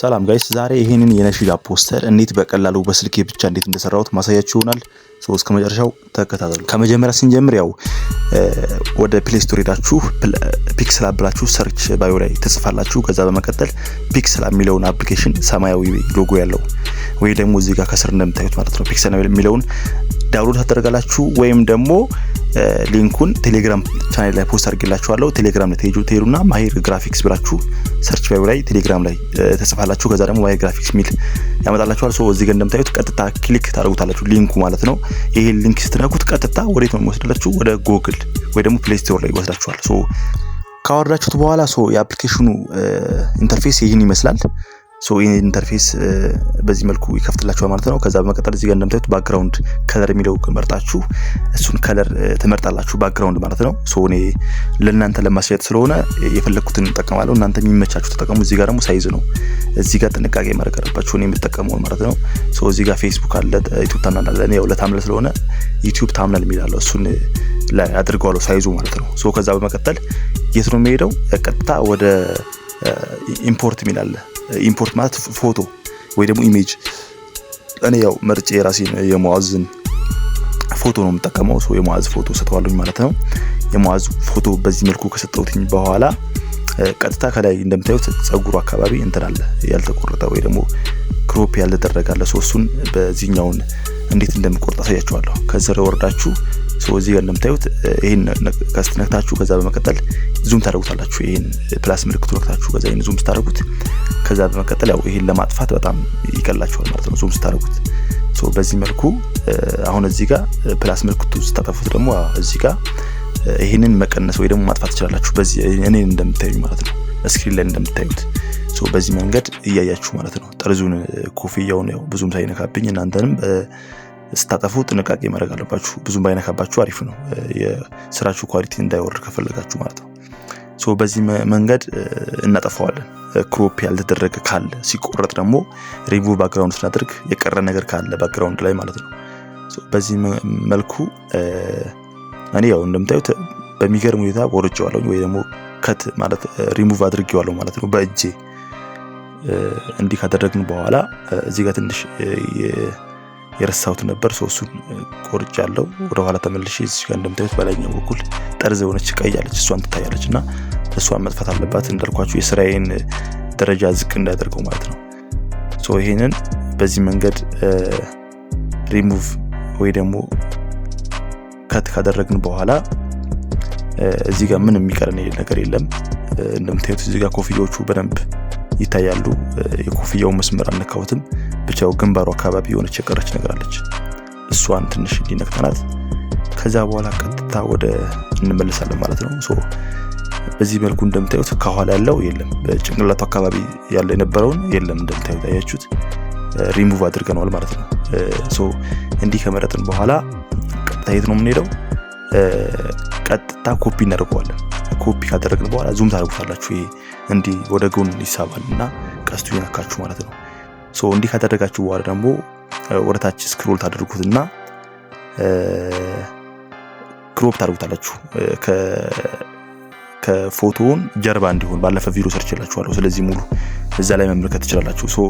ሰላም guys፣ ዛሬ ይሄንን የነሺዳ ፖስተር እንዴት በቀላሉ በስልኬ ብቻ እንዴት እንደሰራሁት ማሳያችሁ ይሆናል። So እስከ መጨረሻው ተከታተሉ። ከመጀመሪያ ስንጀምር ያው ወደ Play Store ሄዳችሁ PixelLab ብላችሁ search bar ኡ ላይ ትጽፋላችሁ። ከዛ በመቀጠል PixelLab የሚለውን application፣ ሰማያዊ ሎጎ ያለው ወይ ደግሞ እዚህ ጋር ከስር እንደምታዩት ማለት ነው፣ PixelLab የሚለውን download ታደርጋላችሁ ወይም ደግሞ link ኡን ቴሌግራም ቻናል ላይ post አድርጌላችኋለሁ። ቴሌግራም ላይ ትሄዱና ማሂር ግራፊክስ ብላችሁ search bar ኡ ላይ ቴሌግራም ላይ ትጽፋላችሁ። ከዛ ደግሞ ማሂር ግራፊክስ ሚል ያመጣላችኋል። So እዚህ ጋር እንደምታዩት ቀጥታ click ታደርጉታላችሁ፣ link ኡ ማለት ነው። ይሄን link ስትነኩት ቀጥታ ወዴት ነው የሚወስድላችሁ? ወደ ጎግል ወይ ደግሞ Play Store ላይ ይወስዳችኋል። So ካወረዳችሁት በኋላ so የ application ኑ interface ይህን ይመስላል። So ይህን interface በዚህ መልኩ ይከፍትላችኋል ማለት ነው። ከዛ በመቀጠል እዚህ ጋር እንደምታዩት background color የሚለው መርጣችሁ እሱን color ትመርጣላችሁ፣ background ማለት ነው። So እኔ ለእናንተ ለማሳየት ስለሆነ የፈለግኩትን እጠቀማለሁ። እናንተ የሚመቻችሁ ተጠቀሙ። እዚህ ጋር ደግሞ size ነው። እዚህ ጋር ጥንቃቄ ማድረግ አለባችሁ፣ እኔ የምጠቀመውን ማለት ነው። So እዚህ ጋር ፌስቡክ አለ፣ YouTube thumbnail አለ። እኔ ያው ለ thumbnail ስለሆነ YouTube thumbnail የሚል አለ፣ እሱን ላይ አድርገዋለሁ size ኡ ማለት ነው። So ከዛ በመቀጠል የት ነው የሚሄደው? ቀጥታ ወደ import የሚል አለ። Import ማለት ፎቶ ወይ ደግሞ image። እኔ ያው መርጬ የራሴን የሙአዝን ፎቶ ነው የምጠቀመው። So የሙአዝ ፎቶ ሰጠዋለሁኝ ማለት ነው። የሙአዝ ፎቶ በዚህ መልኩ ከሰጠሁትኝ በኋላ ቀጥታ ከላይ እንደምታዩት ጸጉሩ አካባቢ እንትን አለ፣ ያልተቆረጠ ወይ ደግሞ crop ያልተደረገ አለ። So እሱን በዚህኛውን እንዴት እንደምቆርጥ አሳያችኋለሁ። ከስር ወርዳችሁ so እዚህ ጋር እንደምታዩት ይሄን ቀስት ነክታችሁ ከዛ በመቀጠል zoom ታደርጉታላችሁ። ይሄን plus ምልክቱ ነክታችሁ ከዛ ይሄን zoom ስታደርጉት፣ ከዛ በመቀጠል ያው ይሄን ለማጥፋት በጣም ይቀላችኋል ማለት ነው zoom ስታደርጉት። So በዚህ መልኩ አሁን እዚህ ጋር plus ምልክቱ ስታጠፉት ደግሞ እዚህ ጋር ይሄንን መቀነስ ወይ ደግሞ ማጥፋት ትችላላችሁ። በዚህ እኔን እንደምታዩኝ ማለት ነው፣ screen ላይ እንደምታዩት። So በዚህ መንገድ እያያችሁ ማለት ነው። ጠርዙን ኮፍያውን ያው ብዙም ሳይነካብኝ፣ እናንተንም ስታጠፉ ጥንቃቄ ማድረግ አለባችሁ። ብዙም ባይነካባችሁ አሪፍ ነው፣ የስራችሁ quality እንዳይወርድ ከፈለጋችሁ ማለት ነው። So በዚህ መንገድ እናጠፋዋለን። Crop ያልተደረገ ካለ፣ ሲቆረጥ ደግሞ ሪሙቭ ባክግራውንድ ስናደርግ የቀረ ነገር ካለ background ላይ ማለት ነው። በዚህ መልኩ እኔ ያው እንደምታዩት በሚገርም ሁኔታ ቆርጬዋለሁ ወይ ደግሞ ከት ማለት ሪሙቭ አድርጌዋለሁ ማለት ነው በእጄ። እንዲህ ካደረግን በኋላ እዚህ ጋር ትንሽ የረሳሁት ነበር። So እሱን ቆርጫለሁ። ወደኋላ ተመልሼ እዚህ ጋር እንደምታዩት በላይኛው በኩል ጠርዝ የሆነች ቀይ አለች፣ እሷን ትታያለች እና እሷን መጥፋት አለባት። እንዳልኳችሁ የስራዬን ደረጃ ዝቅ እንዳያደርገው ማለት ነው። So ይሄንን በዚህ መንገድ ሪሙቭ ወይ ደግሞ cut ካደረግን በኋላ እዚህ ጋር ምንም የሚቀረን ነገር የለም። እንደምታዩት እዚህ ጋር ኮፍያዎቹ በደንብ ይታያሉ። የኮፍያው መስመር አልነካሁትም። ብቻው ግንባሩ አካባቢ የሆነች የቀረች ነገር አለች። እሷን ትንሽ እንዲነክተናት ከዛ በኋላ ቀጥታ ወደ እንመለሳለን ማለት ነው። So በዚህ መልኩ እንደምታዩት ከኋላ ያለው የለም፣ በጭንቅላቱ አካባቢ ያለ የነበረውን የለም። እንደምታዩት አያችሁት፣ ሪሙቭ አድርገነዋል ማለት ነው። So እንዲህ ከመረጥን በኋላ ቀጥታ የት ነው የምንሄደው? ቀጥታ ኮፒ እናደርገዋለን። ኮፒ ካደረግን በኋላ zoom ታደርጉታላችሁ። ይሄ እንዲህ ወደ ጎን ይሳባል እና ቀስቱ እየነካችሁ ማለት ነው። So እንዲህ ካደረጋችሁ በኋላ ደግሞ ወደ ታች scroll ታደርጉትና crop ታደርጉታላችሁ ከፎቶውን ጀርባ እንዲሆን። ባለፈ ቪዲዮ ሰርቼላችኋለሁ። ስለዚህ ሙሉ እዛ ላይ መመልከት ትችላላችሁ። So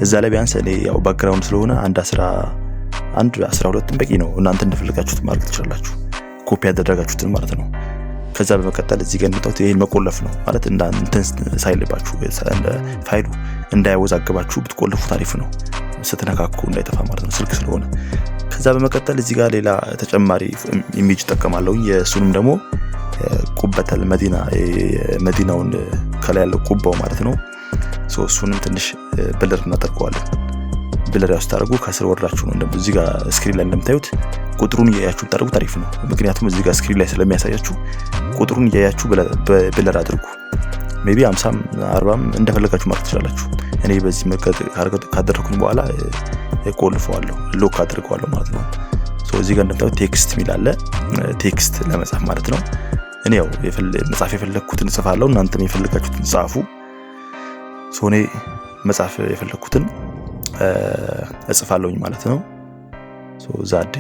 እዛ ላይ ቢያንስ እኔ ያው background ስለሆነ አንድ 11፣ 12ም በቂ ነው። እናንተ እንደፈለጋችሁት ማድረግ ትችላላችሁ። ኮፒ ያደረጋችሁትን ማለት ነው። ከዛ በመቀጠል እዚህ ጋር እንደምታዩት ይሄን መቆለፍ ነው፣ ማለት እንትን ሳይልባችሁ፣ ፋይሉ እንዳያወዛግባችሁ ብትቆልፉት አሪፍ ነው። ስትነካኩ እንዳይጠፋ ማለት ነው፣ ስልክ ስለሆነ። ከዛ በመቀጠል እዚህ ጋር ሌላ ተጨማሪ image እጠቀማለሁ። የእሱንም ደግሞ ቁበተል መዲና፣ መዲናውን ከላይ ያለው ቁባው ማለት ነው። እሱንም ትንሽ blur እናደርገዋለን። Blur ያው ስታደርጉ ከስር ወርዳችሁ ነው። እዚህ ጋር screen ላይ እንደምታዩት ቁጥሩን እያያችሁ ብታደርጉት አሪፍ ነው። ምክንያቱም እዚህ ጋር screen ላይ ስለሚያሳያችሁ ቁጥሩን እያያችሁ blur አድርጉ። Maybe 50ም 40ም እንደፈለጋችሁ ማድረግ ትችላላችሁ። እኔ በዚህ መልክ ካደረኩኝ በኋላ ቆልፈዋለሁ፣ lock አድርገዋለሁ ማለት ነው። እዚህ ጋር እንደምታዩት text የሚል አለ፣ text ለመጻፍ ማለት ነው። እኔ ያው መጻፍ የፈለግኩትን እጽፋለሁ፣ እናንተም የፈለጋችሁትን ጻፉ። እኔ መጻፍ የፈለግኩትን እጽፋለሁኝ ማለት ነው። ዛዴ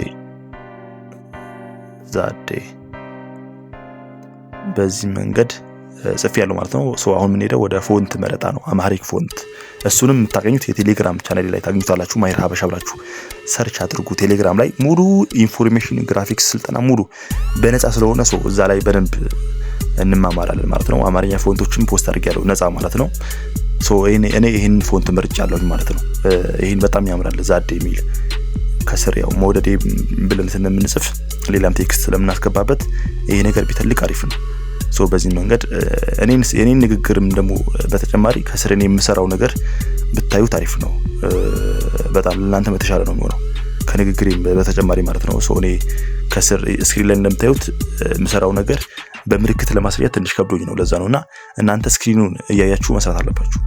ዛዴ በዚህ መንገድ ጽፌ ያለው ማለት ነው። So አሁን የምንሄደው ወደ font መረጣ ነው፣ Amharic font። እሱንም የምታገኙት የቴሌግራም ቻናል ላይ ታገኙታላችሁ። ማሂር ሀበሻ ብላችሁ search አድርጉ። ቴሌግራም ላይ ሙሉ information፣ graphics ስልጠና ሙሉ በነፃ ስለሆነ so እዛ ላይ በደንብ እንማማራለን ማለት ነው። አማርኛ font ኦችን post አድርጌያለሁ ነፃ ማለት ነው። So እኔ ይህን font መርጫለሁኝ ማለት ነው። ይህን በጣም ያምራል ዛዴ የሚል ከስር ያው መውደዴ ብለን ስለምንጽፍ ሌላም text ስለምናስገባበት ይሄ ነገር ቢተልቅ አሪፍ ነው። So በዚህ መንገድ እኔን ንግግርም ደግሞ በተጨማሪ ከስር እኔ የምሰራው ነገር ብታዩት አሪፍ ነው። በጣም ለእናንተም የተሻለ ነው የሚሆነው ከንግግሬም በተጨማሪ ማለት ነው። So እኔ ከስር screen ላይ እንደምታዩት የምሰራው ነገር በምልክት ለማሳየት ትንሽ ከብዶኝ ነው። ለዛ ነው እና እናንተ screen ኑን እያያችሁ መስራት አለባችሁ።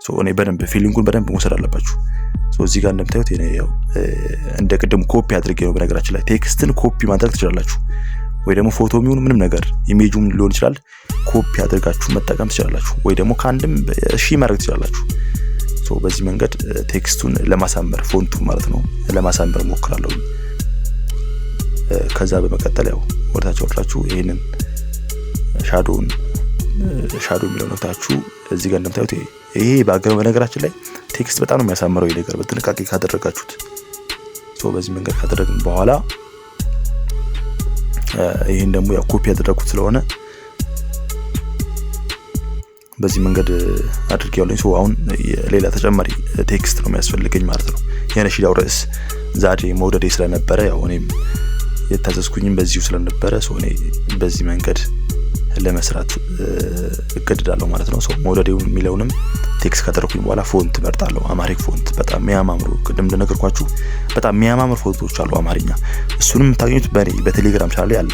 So እኔ በደንብ feeling ኡን በደንብ መውሰድ አለባችሁ። So እዚህ ጋር እንደምታዩት ያው እንደ ቅድሙ ኮፒ አድርጌ ነው። በነገራችን ላይ text ን copy ማድረግ ትችላላችሁ፣ ወይ ደግሞ ፎቶ የሚሆን ምንም ነገር image ኡም ሊሆን ይችላል። ኮፒ አድርጋችሁ መጠቀም ትችላላችሁ፣ ወይ ደግሞ ከአንድም ሺህ ማድረግ ትችላላችሁ። So በዚህ መንገድ text ኡን ለማሳመር font ኡ ማለት ነው ለማሳመር ሞክራለሁ። ከዛ በመቀጠል ያው ወደታች ወርዳችሁ ይሄንን shadow ውን shadow የሚለው ነክታችሁ እዚህ ጋር እንደምታዩት ይሄ በአገር በነገራችን ላይ text በጣም ነው የሚያሳምረው ይሄ ነገር በጥንቃቄ ካደረጋችሁት። So በዚህ መንገድ ካደረግን በኋላ ይሄን ደግሞ ያው ኮፒ ያደረኩት ስለሆነ በዚህ መንገድ አድርጌዋለሁ። So አሁን ሌላ ተጨማሪ text ነው የሚያስፈልገኝ ማለት ነው። የነሺዳው ርዕስ ዛዴ መውደዴ ስለነበረ ያው እኔም የታዘዝኩኝም በዚሁ ስለነበረ so እኔ በዚህ መንገድ ለመስራት እገድዳለሁ ማለት ነው። So መውደዴው የሚለውንም text ካደረኩኝ በኋላ font እመርጣለሁ። Amharic font በጣም የሚያማምሩ ቅድም እንደነገርኳችሁ በጣም የሚያማምር font ኦች አሉ አማርኛ። እሱንም የምታገኙት በእኔ በቴሌግራም ቻናል ላይ አለ።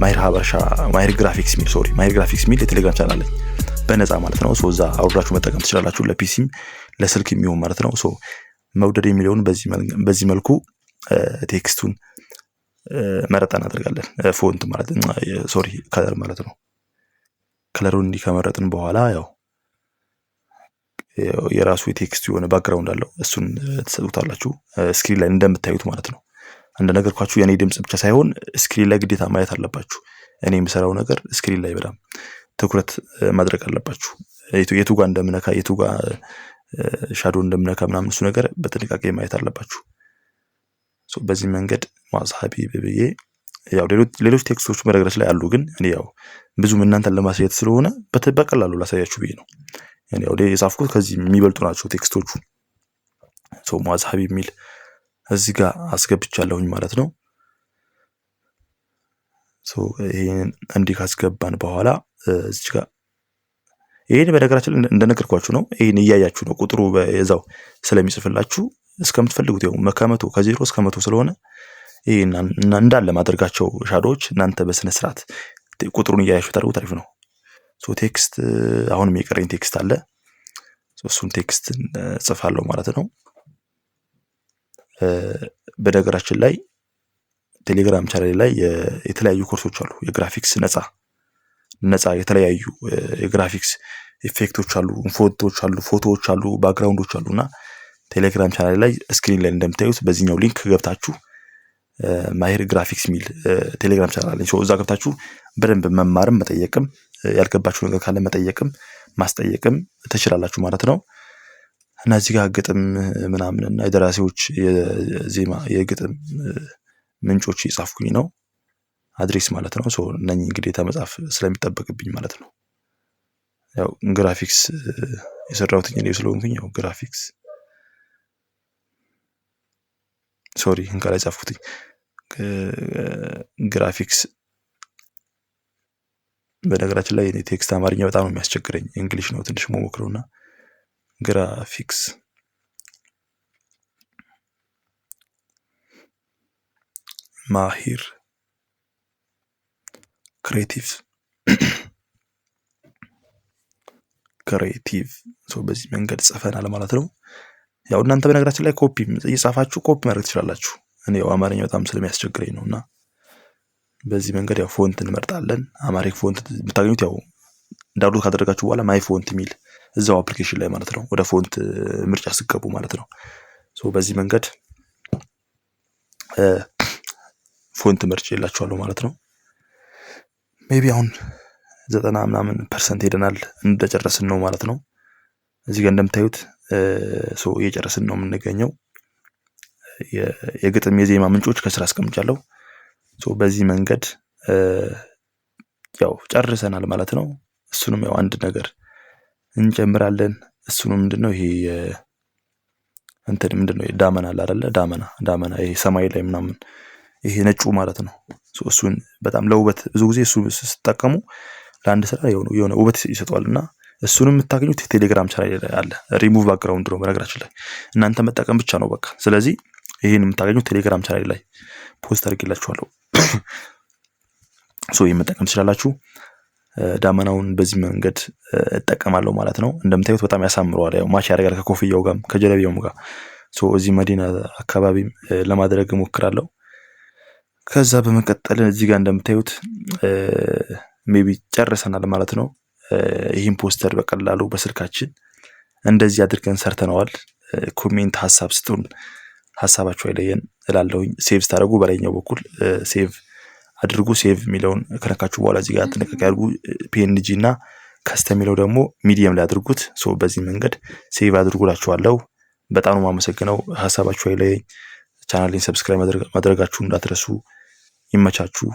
ማሂር ሀበሻ ማሂር ግራፊክስ ሚል sorry ማሂር ግራፊክስ ሚል የቴሌግራም ቻናል አለኝ በነፃ ማለት ነው። So እዛ አውርዳችሁ መጠቀም ትችላላችሁ። ለ PC ም ለስልክ የሚሆን ማለት ነው። So መውደድ የሚለውን በዚህ መልኩ text ኡን መረጣ እናደርጋለን። Font ማለት sorry color ማለት ነው። Color ኡን እንዲህ ከመረጥን በኋላ ያው የራሱ የ text ኡ የሆነ background አለው። እሱን ትሰጡታላችሁ screen ላይ እንደምታዩት ማለት ነው። እንደነገርኳችሁ የኔ ድምጽ ብቻ ሳይሆን screen ላይ ግዴታ ማየት አለባችሁ። እኔ የምሰራው ነገር screen ላይ በጣም ትኩረት ማድረግ አለባችሁ። የቱ ጋር እንደምነካ የቱ ጋር shadow እንደምነካ ምናምን እሱ ነገር በጥንቃቄ ማየት አለባችሁ። በዚህ መንገድ ማጽሐቢ ብዬ ያው ሌሎች text ኦች በነገራችን ላይ አሉ፣ ግን እኔ ያው ብዙም እናንተን ለማሳየት ስለሆነ በቀላሉ ላሳያችሁ ብዬ ነው። እኔ ያው የጻፍኩት ከዚህ የሚበልጡ ናቸው text ኦቹ። So ማጽሐቢ የሚል እዚህ ጋር አስገብቻለሁኝ ማለት ነው። So ይሄንን እንዲህ ካስገባን በኋላ እዚህ ጋር ይሄን በነገራችን ላይ እንደነገርኳችሁ ነው። ይሄን እያያችሁ ነው ቁጥሩ የዛው ስለሚጽፍላችሁ እስከምትፈልጉት ያው ከ100 ከ0 እስከ 100 ስለሆነ ይሄን እንዳለ ማድረጋቸው shadow ዎች እናንተ በስነ ስርዓት ቁጥሩን እያያችሁ ታደርጉት አሪፍ ነው። So text አሁንም የቀረኝ text አለ። እሱን text እጽፋለሁ ማለት ነው። በነገራችን ላይ ቴሌግራም ቻናል ላይ የተለያዩ ኮርሶች አሉ። የግራፊክስ ነፃ ነፃ የተለያዩ የ graphics effect ኦች አሉ፣ font ኦች አሉ፣ ፎቶዎች አሉ፣ background ኦች አሉ እና ቴሌግራም ቻናል ላይ screen ላይ እንደምታዩት በዚህኛው link ገብታችሁ ማሂር ግራፊክስ ሚል ቴሌግራም ቻናል አለኝ። እዛ ገብታችሁ በደንብ መማርም መጠየቅም ያልገባችሁ ነገር ካለ መጠየቅም ማስጠየቅም ትችላላችሁ ማለት ነው። እና እዚህ ጋር ግጥም ምናምን እና የደራሲዎች የዜማ የግጥም ምንጮች እየጻፍኩኝ ነው። Address ማለት ነው። So እነኚህ ግዴታ መጻፍ ስለሚጠበቅብኝ ማለት ነው። ያው ግራፊክስ የሰራሁት እኔ ስለሆንኩኝ ያው graphics sorry እንካ ላይ ጻፍኩትኝ ግራፊክስ። በነገራችን ላይ እኔ text አማርኛ በጣም ነው የሚያስቸግረኝ። English ነው ትንሽ ሞክረውና ግራፊክስ ማሂር creative creative በዚህ መንገድ ጽፈናል ማለት ነው። ያው እናንተ በነገራችን ላይ ኮፒ እየጻፋችሁ ኮፒ ማድረግ ትችላላችሁ። እኔ ያው አማርኛ በጣም ስለሚያስቸግረኝ ነው እና በዚህ መንገድ ያው font እንመርጣለን። Amharic font የምታገኙት ያው download ካደረጋችሁ በኋላ my font የሚል እዛው application ላይ ማለት ነው። ወደ font ምርጫ ስትገቡ ማለት ነው። So በዚህ መንገድ Font መርጬላችኋለሁ ማለት ነው። Maybe አሁን 90 ምናምን percent ሄደናል። እንደጨረስን ነው ማለት ነው። እዚህ ጋር እንደምታዩት so እየጨረስን ነው የምንገኘው። የግጥም የዜማ ምንጮች ከስር አስቀምጫለሁ። So በዚህ መንገድ ያው ጨርሰናል ማለት ነው። እሱንም ያው አንድ ነገር እንጨምራለን። እሱንም ምንድነው ይሄ እንትን ምንድነው ዳመና አለ አይደለ? ዳመና ዳመና ይሄ ሰማይ ላይ ምናምን ይሄ ነጩ ማለት ነው። እሱን በጣም ለውበት ብዙ ጊዜ እሱ ስትጠቀሙ ለአንድ ስራ የሆነ ውበት ይሰጠዋል። እና እሱንም የምታገኙት የቴሌግራም ቻናል ላይ አለ። ሪሙቭ ባክግራውንድ ነው በነገራችን ላይ፣ እናንተ መጠቀም ብቻ ነው በቃ። ስለዚህ ይህን የምታገኙት ቴሌግራም ቻናል ላይ post አድርጌላችኋለሁ። So ይህን መጠቀም ትችላላችሁ። ዳመናውን በዚህ መንገድ እጠቀማለሁ ማለት ነው። እንደምታዩት በጣም ያሳምረዋል። ያው match ያደርጋል ከኮፍያው ጋርም ከጀለቢያውም ጋር። So እዚህ መዲና አካባቢም ለማድረግ እሞክራለሁ። ከዛ በመቀጠል እዚህ ጋር እንደምታዩት maybe ጨርሰናል ማለት ነው። ይህን ፖስተር በቀላሉ በስልካችን እንደዚህ አድርገን ሰርተነዋል። Comment ሀሳብ ስጡን፣ ሀሳባችሁ አይለየን እላለሁኝ። Save ስታደርጉ በላይኛው በኩል save አድርጉ። Save የሚለውን ከነካችሁ በኋላ እዚህ ጋር ጥንቃቄ አድርጉ። PNG እና custom የሚለው ደግሞ medium ላይ አድርጉት። So በዚህ መንገድ save አድርጉላችኋለሁ። በጣም ነው የማመሰግነው። ሀሳባችሁ አይለየኝ። ቻናሌን subscribe ማድረጋችሁ እንዳትረሱ። ይመቻችሁ።